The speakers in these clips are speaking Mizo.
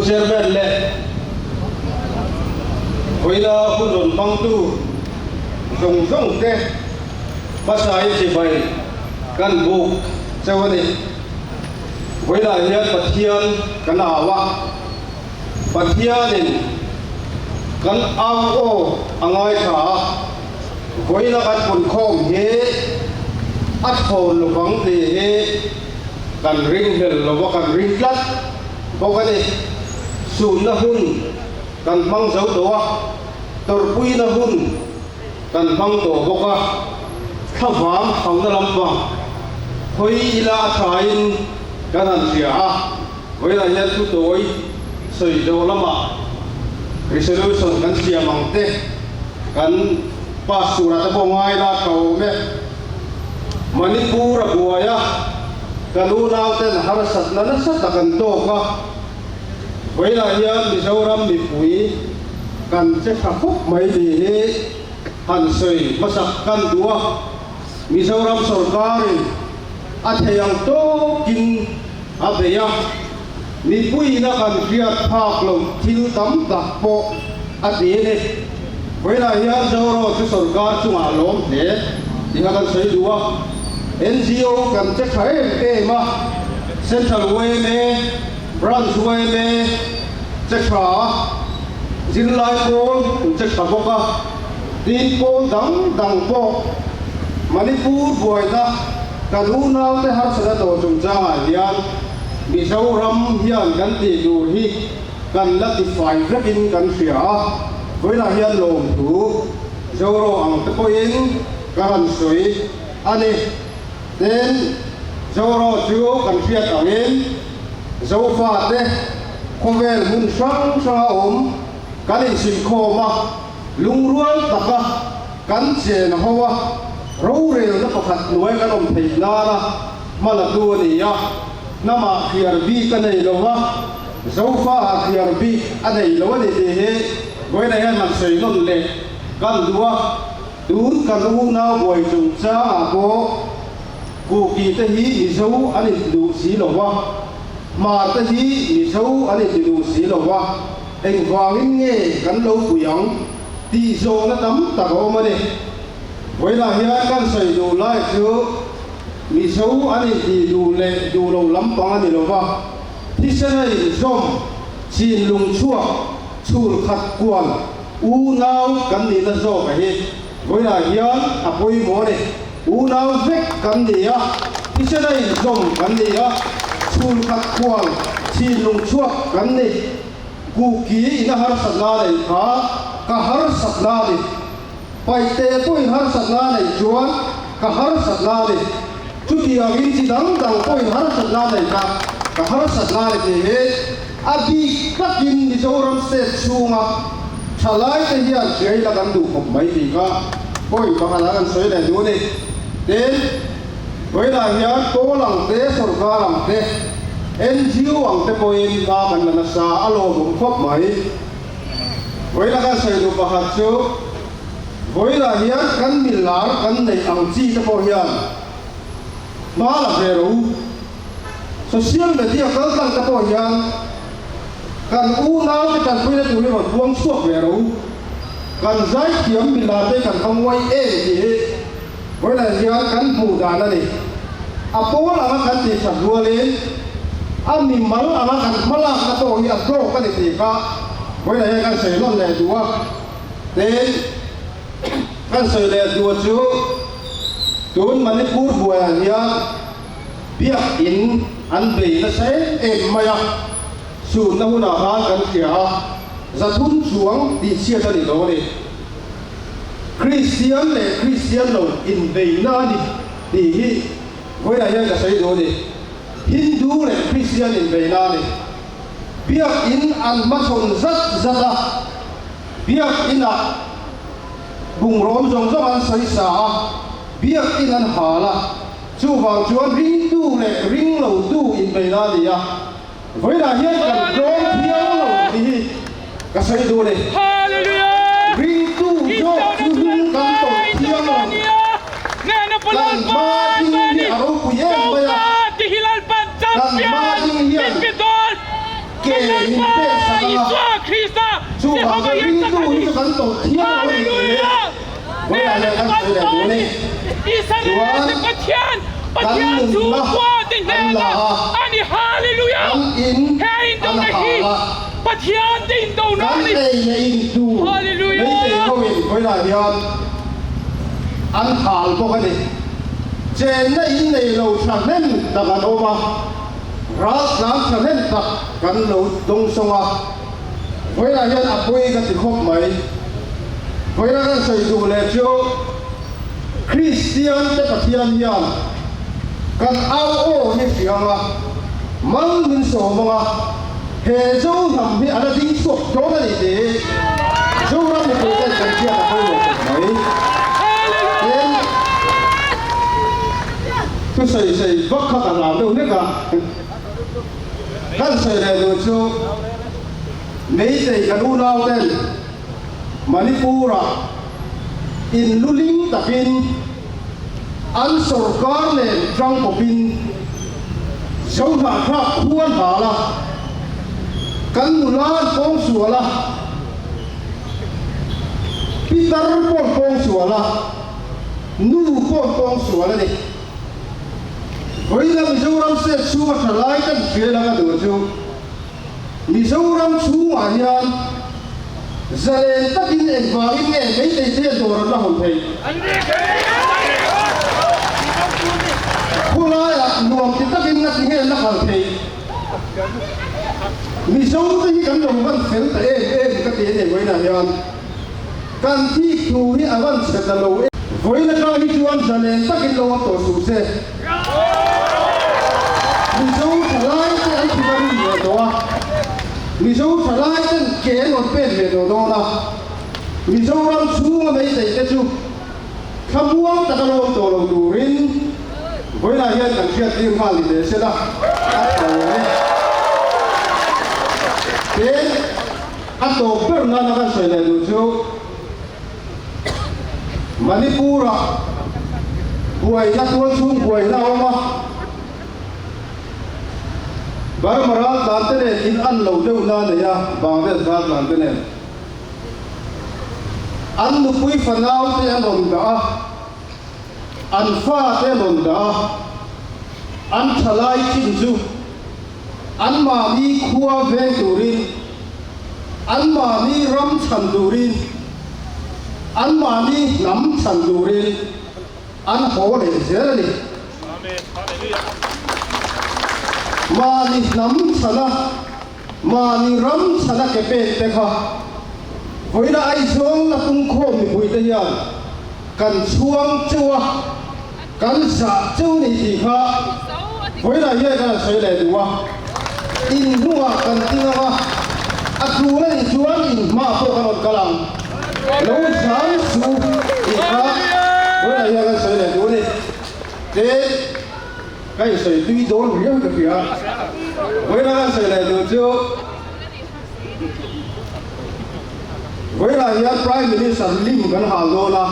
Chairman leh vawiina hun rawn hmangtu zawng zawng te hmasain chibai kan buk cheu a ni. Vawiinah hian Pathian kan au a, Pathianin kan au aw a ngaithla a, vawiina kan punkhawm hi a thawn lovang tih hi kan ringhlel lo va, kan ring tlat bawk a ni. Sunna hun kan hmang zo tawh a, tawrhpuina hun kan hmang tawh bawk a, thlavang hauhna lampang hawi ila a thain kan han hria a. Vawilah hian thu tawi sawi zawh lamah resolution kan siam ang te, kan pass turah te pawh ngai la tha awm e. Manipur a buai a, kan unau ten harsatna nasa tak an tawk a. Vawilah hian Mizoram mipui kan che tha khawp mai tih hi han sawi hmasak kan duh a. Mizoram sawrkarin a thei ang tawkin a bei a, mipuiin a kan hriat phak loh thil tam tak pawh a ti a ni. Vawiinah hian Zoro chu sawrkar chungah a lawm hle tih a kan sawi duh a, NGO kan che tha em em a, Central yma, Branch yma che tha a, zirlai pawl an che tha bawk a, tin pawl dang dang pawh Manipur buaina Kan unaute harsatna tawh chungchangah hian Mizoram hian kan tih tur hi kan la tifai vekin kan hria a, vawiinah hian lawmthu Zoro ang te pawhin ka han sawi a ni. Tin, Zoro chu kan hriat angin Zofate khawvel hmun hrang hranga awm kan insuihkhawm a, lungrual taka kan chen ho a, rorelna pakhat hnuai kan awm theih nana hma la tu a ni a, hnamah hriar bik a nei lo a, Zofa-ah hriar bik a nei lo a ni tih hi vawiinah hian han sawi nawn leh kan duh a, tun kan unau buai chungchangah pawh Kuki te hi Mizo an inti duh si lo va, Hmar te hi Mizo an inti duh si lo va, engvangin nge kan lo pui ang? Tih zawhna tam tak a awm a ni. Vawiinah hian kan sawi duh lai chu Mizo an intih duh leh duh lo lampang a ni lo va, thisen a inzawm, chin lung chhuak, chhul khat kual, unau kan nihna zawk a hi. Vawiinah hian a pawimawh a ni. Unau vek kan ni a, thisen a inzawm kan ni a, chhul khat kual, chin lung chhuak kan ni. Kuki in a harsatna nei kha ka harsatna a ni. Paihte pawhin harsatna nei chuan ka harsatna a ni. Chutiangin chi dang dang pawhin harsatna nei kha ka harsatna a ni tih hi a bik takin Mizoram state chhunga thalaite hian hriaila kan duh khawp mai tih kha point pakhatah kan sawi leh duh a ni. Tin, Vawiinah hian pawl ang te, sorkar ang te, NGO ang te pawhin hma kan la nasa a lawmawm khawp mai. Vawiina kan sawi duh pakhat chu vawiinah hian kan milar kan neih ang chi te pawh hian hma la ve rawh u. Social media kal tlang te pawh hian kan unau te tanpuina tur hi rawn puang chhuak ve rawh u. Kan zaithiam milar te kan va nguai em tih hi Vawilah hian kan hmuh dan a ni. A pawl anga kan tih that rualin a mimal anga kan hmalakna pawh hi a hlawk a ni tih kha vawilah hian kan sawi nawn leh duh a. Tin, kan sawi leh duh chu tun Manipur buaiah hian biakin an bei nasa em em mai a, sunna hunah khan kan hria a, 300 chuang tihchhiat a ni lo a ni. Kristian leh Kristian lo inbeihna a ni tih hi vawiinah hian ka sawi duh a ni. Hindu leh Kristian inbeihna a ni. Biakin an hmachhawn zat zat a, biakinah bungraw awm zawng zawng an sawi sa a, biakin an hal a, chuvang chuan ringtu leh ringlotu inbeihna a ni a. Vawiinah hian kan tlawm thiang lo tih hi ka sawi duh a ni. Ringtu zawk chu hnung kan tawrh thiang lo. Kan hma ding hi a ropui em mai a, kan hma ding hian ke min pek. Chuvang chuan ringtu hi chu kan tawrh thiang lo a ni tih hi vawiah hian kan sawi leh duh a ni. Chuan kan nunna an la a, kan in an hal a, kan ei leh in tur meitei hoin vawilah hian an hal bawk a ni. Chenna in nei lo thahnem tak an awm a, raltlan thahnem tak kan lo dawngsawng a. Vawilah hian a pawi ka ti khawp mai. Vawilah kan sawi duh leh chu Kristian te Pathian hian kan au aw hi hria anga, mal min sawm anga, he Zo hnam hi a la ding chhuak dawn a ni tih hi Zoram mipui ten kan hriat a pawimawh khawp mai. Tin, thusawi sawi vak kha ka hlau deuh hlek a. Kan sawi leh duh chu Meitei kan unau ten Manipur-ah in luling takin an sorkar nen tang kawpin Zohnahthlak khua an hal a, kan nula an pawng sual a, pitar pawh an pawng sual a, nu pawh an pawng sual a ni. Vawiina Mizoram state chhunga tha lai kan hrial anga duh chu Mizoram chhungah hian zalen takin engvangin nge meitei te hian dawr an la hawn theih? Khulaiah nuam ti takin nga ti nge an la kal theih? Mizo te hi kan lo van fel ta em em ka ti a ni vawiinah hian. Kan thik thu hi a van chhe ta lo e. Vawiin atang hi chuan zalen takin lo awm tawh suh se. Mizo thalai te an thut a rin ve tawh a, Mizo thalai ten ke an rawn pek ve tawh dawn a, Mizoram chhunga meitei te chu thlamuang taka lo awm tawh lo turin vawiinah hian kan hriattir nghal ni teh se la a tha awm e. Tin. A tawp ber nana kan sawi leh duh chu Manipur-ah buaina tualchhung buaina a awm a, Burma raltlan te nen in an lo deuh na nei a, Bangladesh raltlan te nen an nupui fanau te an rawn dah a, an fa te an rawn dah a, an thalai chin chu Anmahni khua veng turin, anmahni ram chhan turin, anmahni hnam chhan turin an haw leh zel a ni. Mahni hnam chhana, mahni ram chhana ke pek te kha vawiina Aizawl la pungkhawm mipuite hian kan chhuang cheu a. Kan zah cheu ni tih kha vawiinah hian kan han sawi leh duh a, in hnungah kan ting ang a, a tul a nih chuan in hmaah pawh kan rawn kal ang, lo zam su tih kha vawiinah hian kan sawi leh duh a ni. Tin, ka insawi tui dawn riau ka hria, vawiinah kan sawi leh duh chu vawiinah hian Prime Minister lim kan hal dawn a,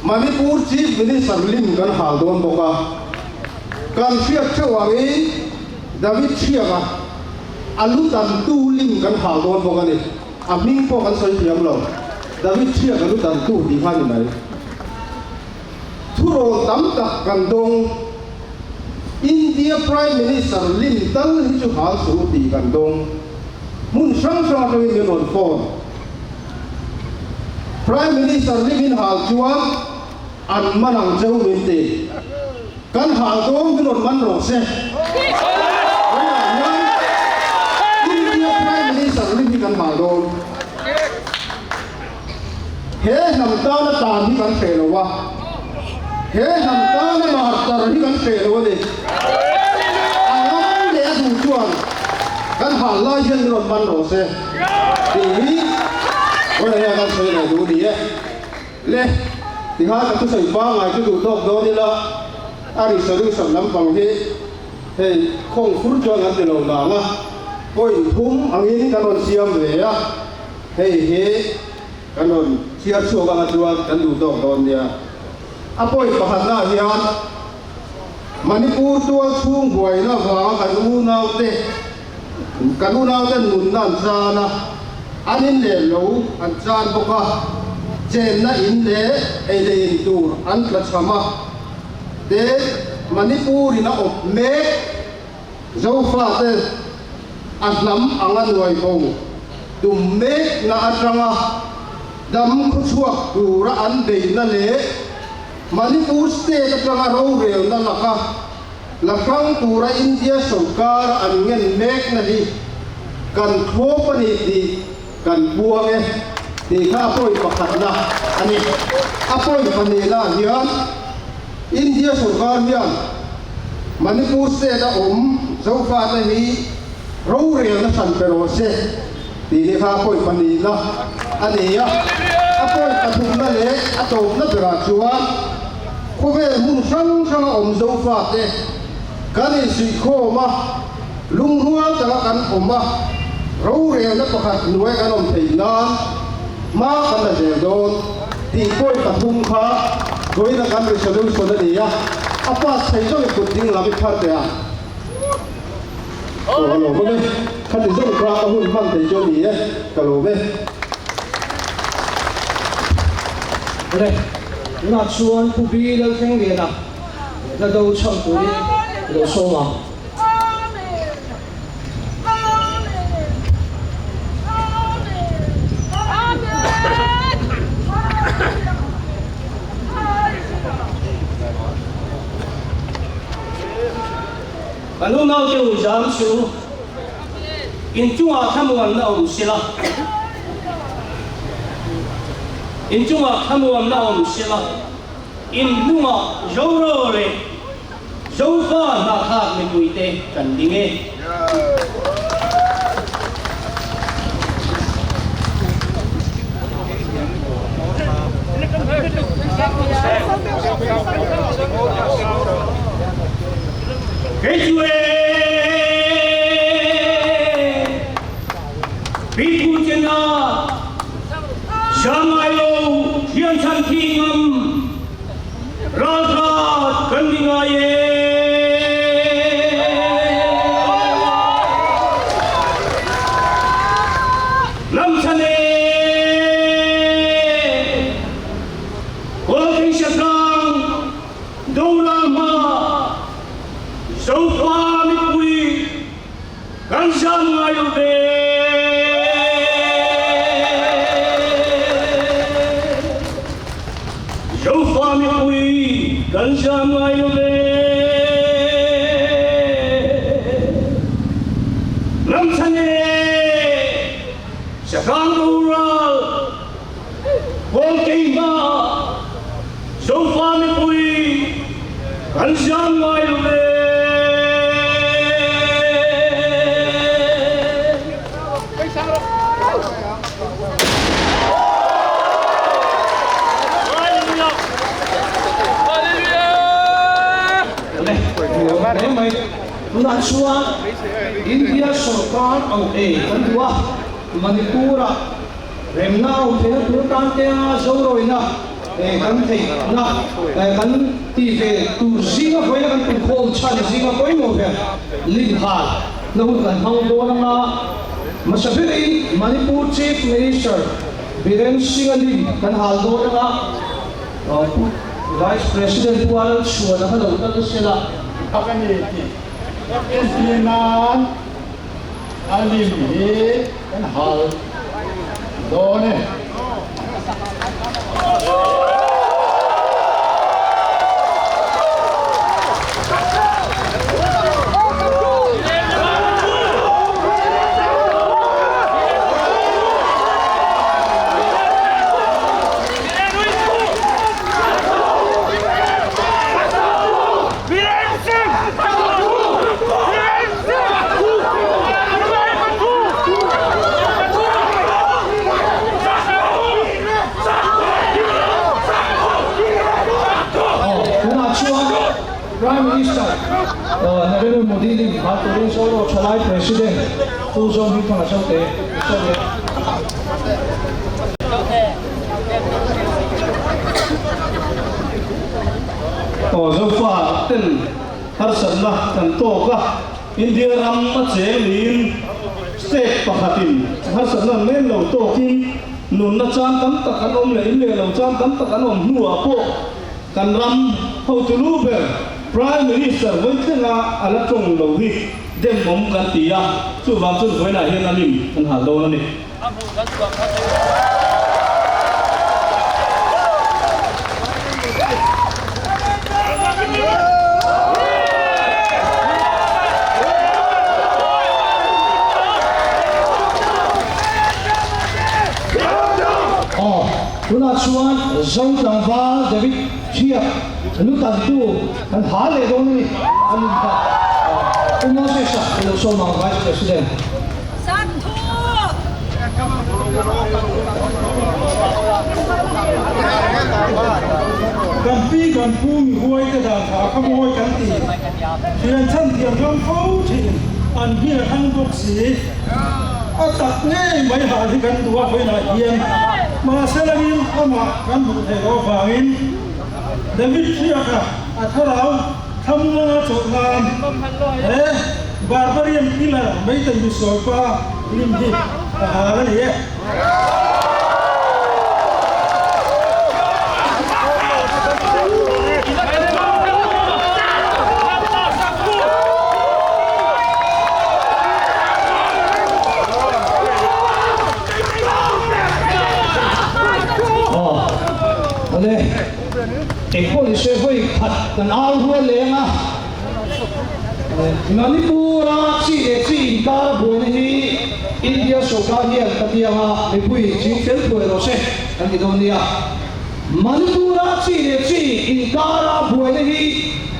Manipur Chief Minister lim kan hal dawn bawk a, kan hriat theuh angin David Thianga a lu tantu lim kan hal dawn bawk a ni. A hming pawh kan sawi thiam lo, David Thianga lu tantu tih kha a ni mai. Thurawn tam tak kan dawng, India Prime Minister lim tal hi chu hal suh u tih kan dawng. Hmun hrang hrang atangin min rawn phone. Prime Minister lim in hal chuan an man ang cheu min ti. Kan hal dawn min rawn man rawh se. Tunah hian India Prime Minister lim hi kan hal dawn. He hnam tana tan hi kan hreh lo a, he hnam tana martar hi kan hreh lo a ni. A ngam leh a duh chuan kan hal lai hian min rawn man rawh se. Tih hi vawiin hian kan sawi leh duh ni e. Le, tikhan ka thusawi pangngai chu duh tawk dawn ila, a resolution lampang hi hei khawng fur chuan kan ti lo vang a, point thum angin kan rawn siam ve a, hei hi kan rawn chhiar chhuak anga chuan kan duh tawk dawn nia. A point pakhatnaah hian Manipur tual chhung buaina vanga kan unaute, Kan unaute nunna an chan a, An in leh lo an chan bawk a, chenna in leh ei leh in tur an tlachham a, te Manipur in a awp mek. Zofate a hnam anga nuai bo tum mekna atanga dam khawchhuak tura an beihna leh Manipur state atanga rorelna laka la hrang tura India sawrkara an ngen mekna hi kan thlawp a ni tih kan puang e tih kha a pawi pakhatna a ni. A pawi pahnihna hian India sawrkar hian Manipur state a awm Zofate hi rorelna hran pe rawh se tih hi kha a pawi pahnihna a ni a. A pawi pathumna leh a tawpna berah chuan khawvel hmun hrang hranga awm Zofate kan insuihkhawm a, Lungrual taka kan awm a, rorelna pakhat hnuai kan awm theih nan hma kan la zel dawn tih point pathum kha vawiina kan resolution a ni a, a pass thei zawng i kut ding lam i phar teh ang. Aw a lawm e, khati zawng kha ka hun hman thei chu a ni e, ka lawm e. Awle, tunah chuan Pu Bi Lalthengliana hla do chham turin i lo sawm ang. Kan unaute u zam chu inchungah thlamuanna awm sela, inchungah thlamuanna awm sela, inhnungah zoro leh Zofa hnahthlak mipuite kan ding e. Kei chu e, Pipu chena Shanghai lo thian chhan thi ngam Ralhrat kan ni ngai e. Lamchan e. Kawlthei Sahrang Doral hma Zofa mipui kan zam ngai lo ve. Zofa mipui kan zam ngai lo ve. Lamchhan e, Sahrang boral, Kawl keimah, Zofa mipui kan zam ngai lo ve. Tunah chuan India sorkar ang ei kan duh a, Manipur-ah remna a awm theihna tur tan te anga Zorawina kan theihna kan tih ve tur zinga vawiina kan punkhawm chhan zinga pawimawh ber Linhal na hun kan hmang dawn anga hmasa berin Manipur Chief Minister Biren Singh-a lim kan hal dawn anga Vice President Pu Anand Chhuana kha lo kal sela. Ka ni tih entir nan a lim hi kan hal dawn e. Tunah chuan Prime Minister Narendra Modi lim hma turin Zoro Thalai President Pu Zawm Hmingthanga Zote sawi a. Aw Zofa ten harsatna kan tawk a, India ram a cheng niin. State pakhatin harsatna an lem lo tawkin nunna chan tam tak an awm leh in leh lo chan tam tak an awm hnuah pawh kan ram hotu lu ber Prime Minister vawithlenga a la tawng lo hi demawm kan ti a, chuvang chuan vawiinah hian a lim kan hal dawn a ni. Aw, tunah chuan Zo tlangval David Thiak lu tantu kan ha leh dawn a ni. A lim kha Pu Moses-a i lo sawm ang Vice President. Kan pi kan pu mi huai te dan tha kha mawi kan ti. Thian chhan thiam ram fo thin an hming a thang bawk si. A tak ngei mai hal hi kan duh a vawiinah hian mahse langin amah kan hmuh theih loh avangin David Hriaka a thlarau Thlamuanga chawlh nan he Barbarian Killer Meitei misual pa lim hi ka hal a ni e. Aw, awle. Engpawh ni se vawi khat kan au rual leng a, Manipur-a chi leh chi inkar buaina hi India sorkar hian ka tianga mipui ching fel thuai rawh se kan ti dawn nia. Manipur-a chi leh chi inkara buaina hi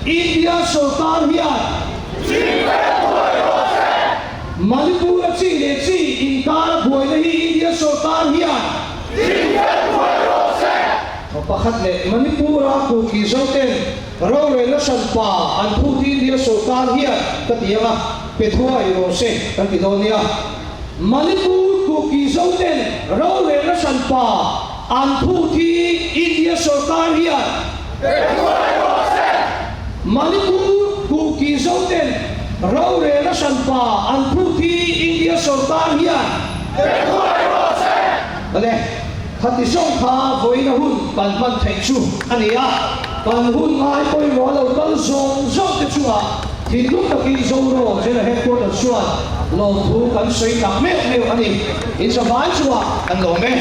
India sorkar hian ching fel thuai rawh se. Manipur-a chi leh chi inkara buaina hi India sorkar hian ching fel thuai rawh se. Pakhat leh Manipur-a Kuki Zoten rorelna hranpa an phut hi India sorkar hian ka ti ang a, pe thuai rawh se kan ti dawn nia. Manipur Kuki Zoten rorelna hranpa an phut hi India sorkar hian pe thuai rawh se. Manipur Kuki Zoten rorelna hranpa an phut hi India sorkar hian pe thuai rawh se. Awle, khati zawng kha vawiin a hun kan hman theih chu a ni a, kan hun ngai pawimawh a lo kal zawng zawng te chungah thinlung takin Zoro General Headquarters chuan lawmthu kan sawi tak meuh meuh a ni. Inzavai chungah kan lawm e.